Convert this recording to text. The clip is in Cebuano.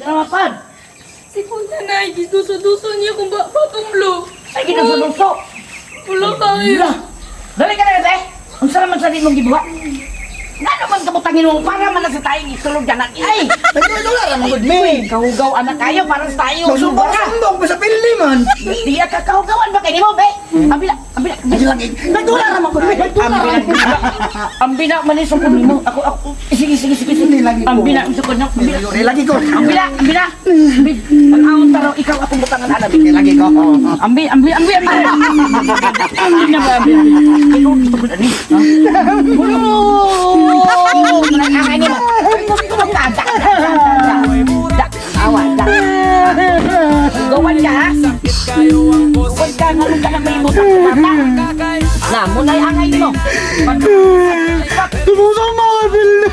Namapad. Si Kuya na, giduso-duso niya kung ba batong. Ay, giduso-duso. Wala kayo. Wala. Dali ka na, be. Unsa naman sa mong gibuhat? Ngano man kabutangin mo para man na sa tayong isulod ganan. Ay! Nagdula ra man gud me. Kahugaw anak kayo para sa tayo. Magsumbong sumbong pa sa pili man. Di ka kahugawan ba kay nimo, be? Ambila, ambila. Ay lagi. Nagdula ra man gud me. Nagdula ra. Ambila man ni sukod nimo. Ako ako sige sige sige sige. Hindi lagi ko. Ambila ang sukod nimo. Ambila. Ay lagi ko. Ambila, ambila. Ang taro ikaw akong butangan ana be. Lagi ko. Ambi, ambi, ambi, ambi. Ambi na ba, ambi, ambi. Ikaw gusto ko ani. Bulo! Nakakain mo. Da, da, da. Awa, da. Gawan ka, ha? Gawan ka, nga ka lang may ibutang sa bata. Na, munay angay mo. Tumusan mga pili.